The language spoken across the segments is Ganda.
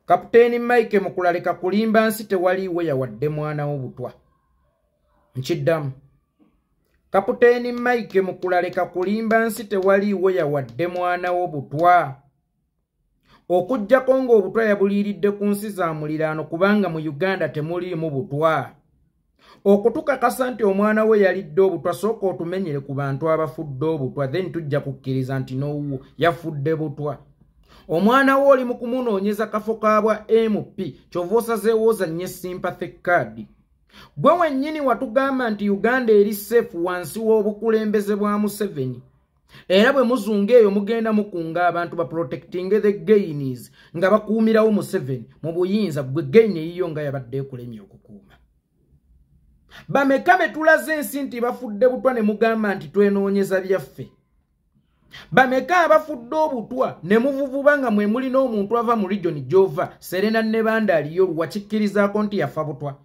Kapiteeni Mike Mukula leka kulimba nsi, tewaliiwo yawadde mwana wo butwa. Nkiddamu, Kapiteeni Mike Mukula leka kulimba nsi, tewaliiwo yawadde mwana wo butwa. Okuggyako ng'obutwa yabuliiridde ku nsi za muliraano, kubanga mu Uganda temuliimu butwa. Okutukakasa nti omwana we yalidde obutwa, sooka otumenyere ku bantu abafudde obutwa, then tujja kukkiriza nti n'owuwo yafudde butwa. Omwana we oli mu kumunoonyeza kafo ka bwa MP, kyova osazeewo ozannye sympathy card. Gwe wennyini watugamba nti Uganda eri safe wansi w'obukulembeze bwa Museveni. Era bwe muzunga eyo mugenda mukunga abantu ba protecting the gains nga bakuumirawo Museveni mu buyinza. Gwe gain eyiyo nga yabadde ekulemye okukuuma. Bameka be tulaze ensi nti bafudde butwa ne mugamba nti twenoonyeza byaffe? Bameka abafudde obutwa ne muvuvuba nga mwe mulina omuntu ava mu region gy'ova? Serena Nebanda aliyo, wakikkirizaako nti yafa butwa.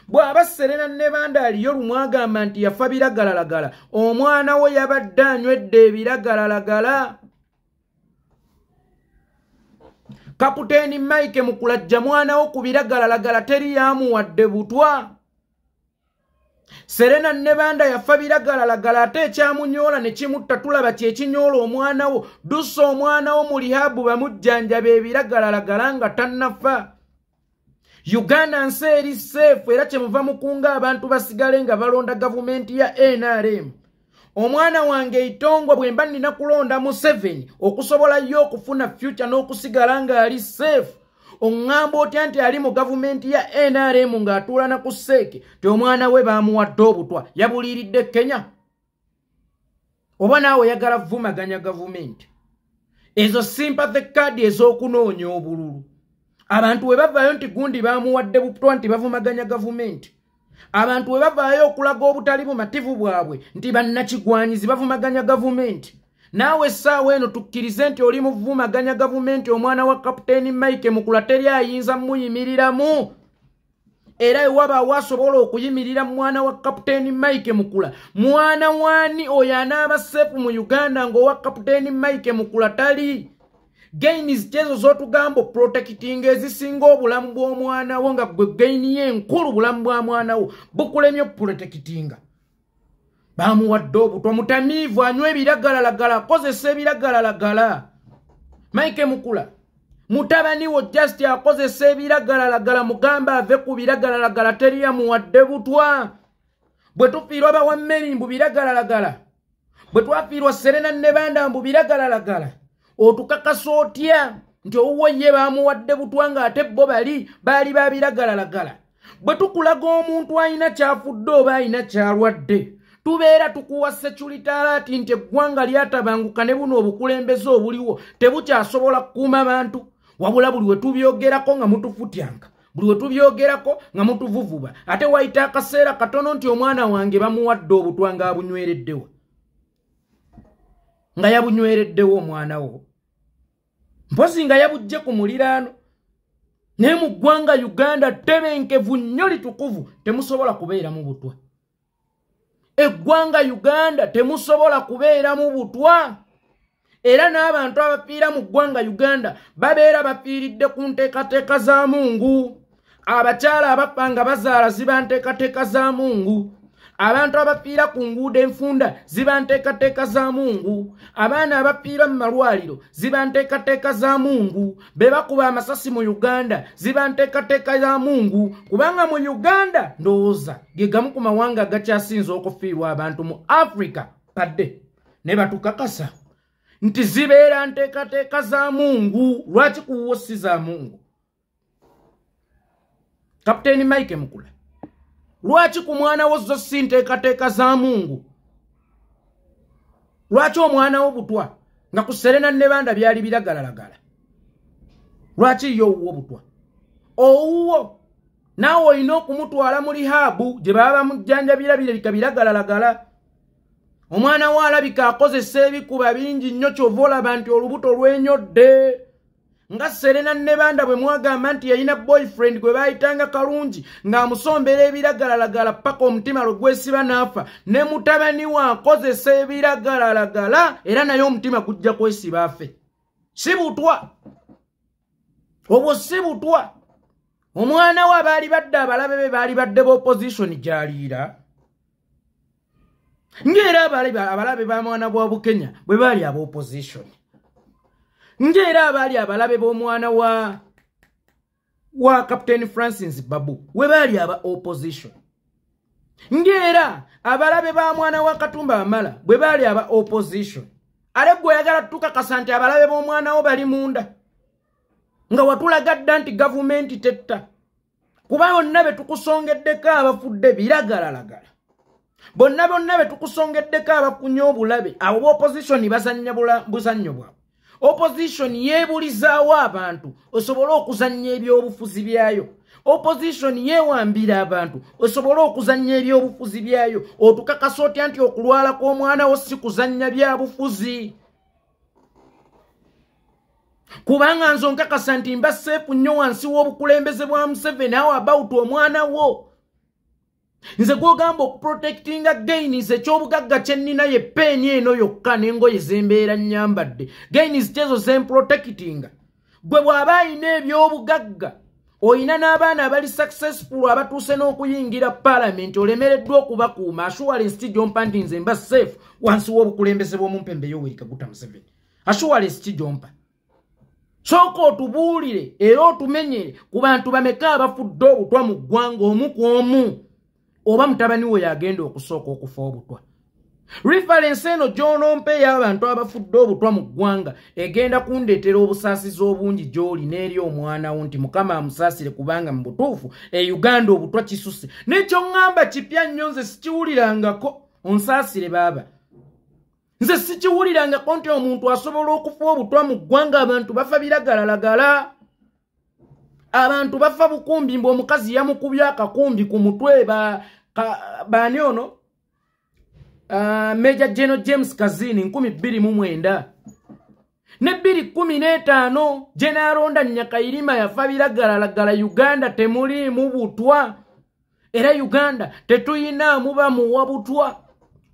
Bw'aba Serena Nebanda aliyo lumwagamba nti yafa biragalalagala, omwana we yabadde anywedde ebiragalalagala. Kapiteeni Mike Mukula mwana wo ku biragalalagala, teri yamuwadde butwa. Serena Nebanda yafa biragalalagala, ate ekyamunyoola ne kimutta tulaba kyekinyoola omwana wo. Dusa omwana wo mu rehab bamujjanjaba ebiragalalagala nga tannafa. Uganda nsi eri safe, era kyemuva mukunga abantu basigale nga balonda gavumenti ya NRM. Omwana wange Itongwa bwe mba nnina kulonda Museveni okusobola ye okufuna future n'okusigala ng'ali safe, oŋŋamba otya nti ali mu gavumenti ya NRM ng'atuula na ku seeke ti omwana we baamuwadde obutwa yabuliiridde Kenya? Oba naawe oyagala vumaganya gavumenti? Ezo sympathy card ez'okunoonya obululu. Abantu we bavaayo nti gundi baamuwadde butwa nti bavumaganya gavumenti. Abantu we bavaayo okulaga obutali bumativu bwabwe nti bannakigwanyizi bavumaganya gavumenti. Naawe essaawa eno tukkirize nti oli muvumaganya gavumenti. Omwana wa Kapiteeni Mike Mukula teri ayinza muyimiriramu. Era ewabaawo asobola okuyimirira mwana wa Kapiteeni Mike Mukula, mwana waani oyo anaaba safe mu Uganda ng'owa Kapiteeni Mike Mukula tali? Gains kyezo z'otugamba protecting ezisinga obulamu bw'omwana wo, nga gwe gain ye enkulu bulamu bwa mwana wo bukulemye protectinga. Bamuwadde obutwa, mutamiivu, anywa ebiragalalagala, akozesa ebiragalalagala. Mike Mukula, mutabani wo just akozesa ebiragalalagala, mugamba ave ku biragalalagala, teri yamuwadde butwa. Bwe tufiirwa bawammeri mbu biragalalagala, bwe twafiirwa Serena Nebanda mbu biragalalagala, otukakasa otya nti owuwo ye bamuwadde butwa ng'ate bo bali baali babiragalalagala? Bwe tukulaga omuntu alina kyafudde oba alina kyalwadde, tubeera tukuwa security alert nti eggwanga lyatabanguka ne buno obukulembeze obuliwo tebukyasobola kukuuma bantu. Wabula buli we tubyogerako nga mutufutyanga, buli we tubyogerako nga mutuvuvuba, ate wayita akaseera katono nti omwana wange bamuwadde obutwa ng'abunywereddewo. Nga yabunywereddewo omwana wo, mpozi nga yabujje ku muliraano. Naye mu ggwanga Uganda tebenkevu nnyo, litukuvu, temusobola kubeeramu butwa. Eggwanga Uganda temusobola kubeeramu butwa. Era n'abantu abafiira mu ggwanga Uganda babeera bafiiridde ku nteekateeka za Mungu. Abakyala abafa nga bazaala ziba nteekateeka za Mungu. Abantu abafiira ku nguudo enfunda ziba nteekateeka za Mungu. Abaana abafiira mu malwaliro ziba nteekateeka za Mungu. Be bakuba amasasi mu Uganda ziba nteekateeka za Mungu. Kubanga mu Uganda ndowooza ge gamu ku mawanga agakyasinze okufiirwa abantu mu Africa padde. Ne batukakasa nti zibeera nteekateeka za Mungu. Lwaki kuwo si za Mungu? Kapiteeni Mike Mukula, lwaki ku mwana wo zo si nteekateeka za Mungu? Lwaki omwana wo butwa nga ku Serena Nebanda byali biragalalagala? Lwaki ye owuwo butwa? Owuwo naawe olina okumutwala mu rehab gye baba bamujjanjabira birabika biragalalagala. Omwana wo alabika akozesa ebikuba bingi nnyo, kyova olaba nti olubuto lwenyodde. Nga Serena Nebanda bwe mwagamba nti yalina boyfriend gwe baayitanga Kalungi ng'amusombera ebiragalalagala paka omutima lwe gwesiba n'afa, ne mutabani we akozesa ebiragalalagala era naye omutima gujja kwesiba afe. Si butwa. Obwo si butwa. Omwana we abaali badde abalabe be baali badde b'opposition gy'aliira, ng'era abalabe ba mwana bwa Bukenya bwe baali ab'opposition, ng'era abaali abalabe b'omwana wa Captain Francis Babu we baali aba opposition, ng'era abalabe ba mwana wa Katumba Wamala bwe baali aba opposition. Ale gwe oyagala tukakasa nti abalabe b'omwana wo bali munda, nga watulaga dda nti gavumenti tetta, kuba bonna be tukusongeddeko abafudde biragalalagala, bonna bonna be tukusongeddeko abakunya obulabe, abo b'opposition bazannya buzannyo bwabwe. Opposition yeebulizaawo abantu osobole okuzannya ebyobufuzi byayo. Opposition yeewambira abantu osobole okuzannya ebyobufuzi byayo. Otukakasa otya nti okulwala kw'omwana wo si kuzannya byabufuzi? Kubanga nze onkakasa nti mba safe nnyo wansi w'obukulembeze bwa Museveni. Awo about omwana wo, nze gwogamba okuprotectinga gains, ekyobugagga kye nnina ye peeni eno yokka n'engoye zembeera nnyambadde. Gains kyezo zemprotectinga. Gwe bw'aba ayina ebyobugagga, oyina n'abaana abali successful abatuuse n'okuyingira paalamenti, olemereddwa okubakuuma. Assurance ki gyompa nti nze mba safe wansi w'obukulembeze bw'omumpembe Yoweri Kaguta Museveni? Assurance ki gyompa? Sooka otubuulire era otumenyere ku bantu bameka abafudde obutwa mu ggwanga omu ku omu, oba mutabani we yagenda okusooka okufa obutwa. Reference eno gy'onompa ey'abantu abafudde obutwa mu ggwanga egenda kundeetera obusaasizi obungi gy'oli n'eri omwana wo, nti Mukama amusaasire, kubanga mu butuufu e Uganda obutwa kisuse. Nekyoŋŋamba kipya nnyo, nze sikiwulirangako. Onsaasire baaba, nze sikiwulirangako nti omuntu asobola okufa obutwa mu ggwanga. Abantu bafa biragalalagala, abantu bafa bukumbi, mbu omukazi yamukubye akakumbi ku mutwe. Baani ono, Major General James Kazini 2009 ne 2015, General Aronda Nyakayirima yafa biragalalagala. Uganda temuliimu butwa, era Uganda tetuyinaamu bamuwa butwa.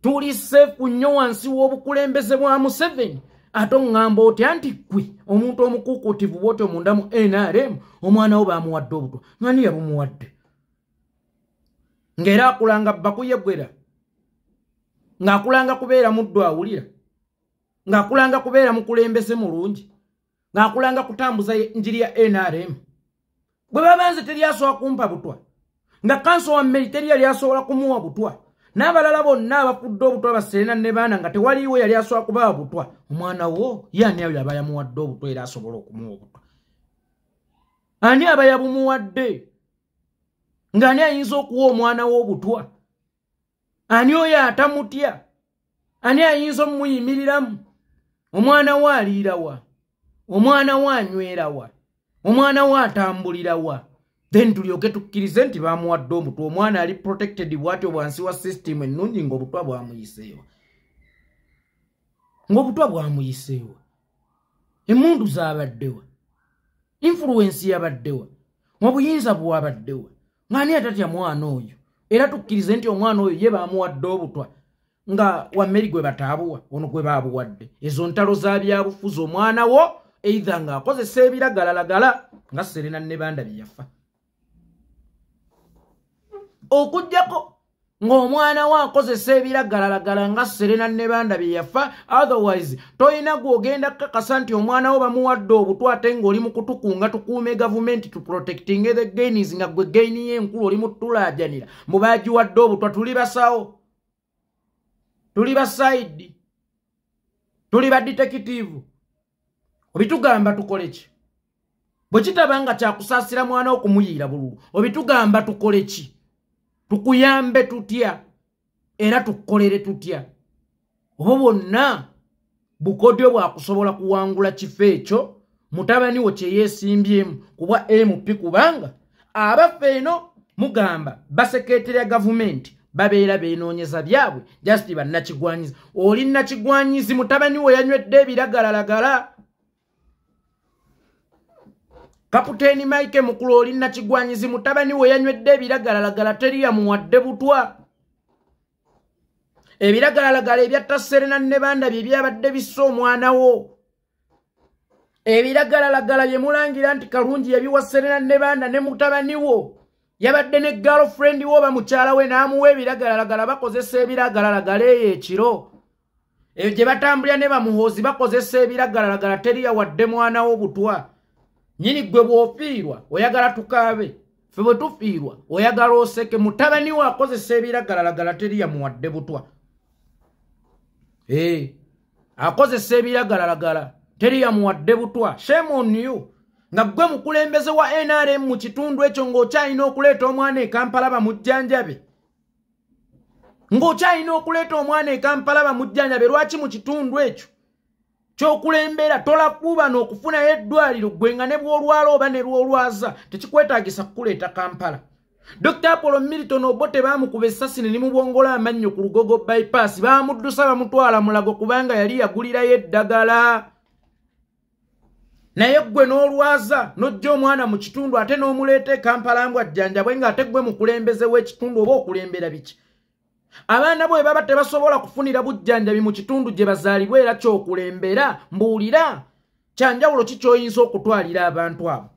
Tuli safe nnyo wansi w'obukulembeze bwa Museveni. Ate oŋŋamba otya nti ggwe omuntu omukuukuutivu bw'otyo munda mu NRM, omwana wo baamuwadde obutwa? Ngani yabumuwadde? Ng'era akulanga bakuyegwera, ng'akulanga kubeera muddu awulira, ng'akulanga kubeera mukulembeze mulungi, ng'akulanga kutambuza njiri ya NRM. Bwe babanze teri asobola kumpa butwa, nga kanso wa mmeri teri yali asobola kumuwa butwa, n'abalala bonna abafudde obutwa baserena ne baana nga tewaliiwo yali asobola kubawa butwa, omwana wo ye ani oyo aba yamuwadde obutwa era asobola okumuwa obutwa? Ani aba yabumuwadde? Ng'ani ayinza okuwa omwana we obutwa? Ani oyo atamutya? Ani ayinza omumuyimiriramu? Omwana we aliirawa? Omwana we anywerawa? Omwana we atambulirawa? Then tulyoke tukkirize nti bamuwadde omutwe. Omwana ali protected bw'atyo bwansi wa system ennungi, ng'obutwa bwamuyiseewa, ng'obutwa bwamuyiseewa. Emmundu zaabaddewa? Influence yabaddewa? Obuyinza bwabaddewa? Ng'ani atatya mwana oyo? Era tukkirize nti omwana oyo ye bamuwadde obutwa, nga wammeri gwe bataabuwa, ono gwe baabuwadde. Ezo ntalo za byabufuzi. Omwana wo either ng'akozesa ebiragalalagala nga Serena Nebanda bye yafa, okuggyako ng'omwana we akozesa ebiragalalagala nga Serena Nebanda bye yafa. Otherwise toyina gw'ogenda kukakasa nti omwana wo bamuwadde obutwa, ate ng'oli mu kutukunga tukuume gavumenti, tuprotectinge the gains, nga gwe gain y'enkulu oli mu ttulaajanira mu baagiwadde obutwa. Tuli basawo, tuli basaidi, tuli badetective. Obitugamba tukole ki? Bwe kitaba nga kyakusaasira mwana okumuyiira bululu, obitugamba tukole ki? Tukuyambe tutya era tukukolere tutya? Oba bwonna bukodyo bwakusobola kuwangula kifo ekyo mutabani wo kye yeesimbyemu kubwa MP, kubanga abaffe eno mugamba basekeeterya gavumenti babeera beenoonyeza byabwe, just bannakigwanyizi. Oli nnakigwanyizi, mutabani we yanywedde ebiragalalagala. Kaputeeni Mike Mukulu, oli nnakigwanyizi, mutabani we yanywedde ebiragalalagala, teri yamuwadde butwa. Ebiragalalagala ebyatta Serena Nebanda bye byabadde bissa omwana wo. Ebiragalalagala bye mulangira nti Kalungi yabiwa Serena ne baana ne mutabani wo, yabadde ne girlfriend wo oba mukyala we n'amuwa ebiragalalagala, bakozesa ebiragalalagala eyo ekiro. Eyo gye batambulira ne bamuhoozi bakozesa ebiragalalagala, teri yawadde mwana wo butwa. Nnyini ggwe bw'ofiirwa oyagala tukaabe, ffe bwe tufiirwa oyagala oseke. Mutabani wo akozesa ebiragalalagala, teri yamuwadde butwa. Akozesa ebiragalalagala, teri yamuwadde butwa. Shame on you. Nga ggwe mukulembeze wa NRM mu kitundu ekyo, ng'okyalina okuleeta omwana e Kampala bamujjanjabe, ng'okyalina okuleeta omwana e Kampala bamujjanjabe. Lwaki mu kitundu ekyo kyokulembera tolakuuba n'okufunayo eddwaliro, ggwe nga ne bw'olwala oba ne lw'olwaza tekikwetaagisa kukuleeta Kampala? Dr Apollo Milton Obote baamukuba essasi ne limubwongola amannyo ku Lugogo Bypass, baamuddusa bamutwala Mulago kubanga yali yagulirayo eddagala. Naye ggwe n'olwaza n'ojja omwana mu kitundu ate n'omuleeta e Kampala mbw ajjanjabwe, ng'ate ggwe mukulembeze w'ekitundu. Oba okulembera biki? Abaana bwe baba tebasobola kufunira bujjanjabi mu kitundu gye bazaalibwa era kyokulembera, mbuulira, kyanjawulo ki ky'oyinza okutwalira abantu abo?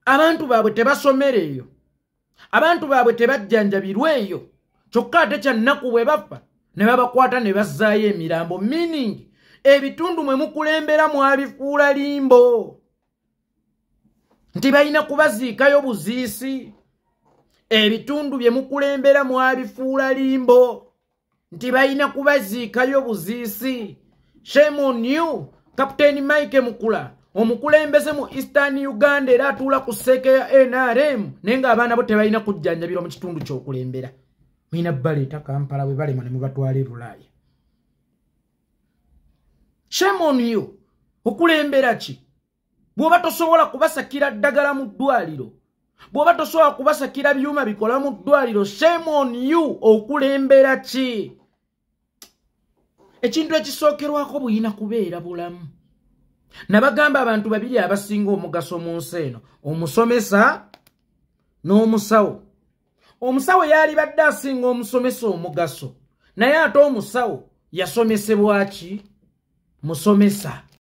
Abantu baabwe tebasomera eyo, abantu baabwe tebajjanjabirwa eyo, kyokka ate kyannaku bwe bafa ne babakwata ne bazzaayo emirambo. Meaning ebitundu mwe mukulembera mwabifuula limbo nti balina kubaziikayo buziisi. Ebitundu bye mukulembera mwabifuula limbo nti balina kubaziikayo buziisi. Shame on you. Captain Mike Mukula, omukulembeze mu Eastern Uganda era atuula ku CEC ya NRM, naye ng'abaana bo tebalina kujjanjabirwa mu kitundu ky'okulembera, mulina baleeta Kampala, bwe balema ne mubatwala e Bulaaya. Shame on you. Okulembera ki bw'oba tosobola kubasakira ddagala mu ddwaliro, bw'oba tosobola kubasakira byuma bikola mu ddwaliro? Shame on you. Okulembera ki? Ekintu ekisookerwako buyina kubeera bulamu. Nabagamba abantu babiri abasinga omugaso mu nsi eno, omusomesa n'omusawo. Omusawo yali badde asinga omusomesa omugaso, naye ate omusawo yasomesebwa ki? Musomesa.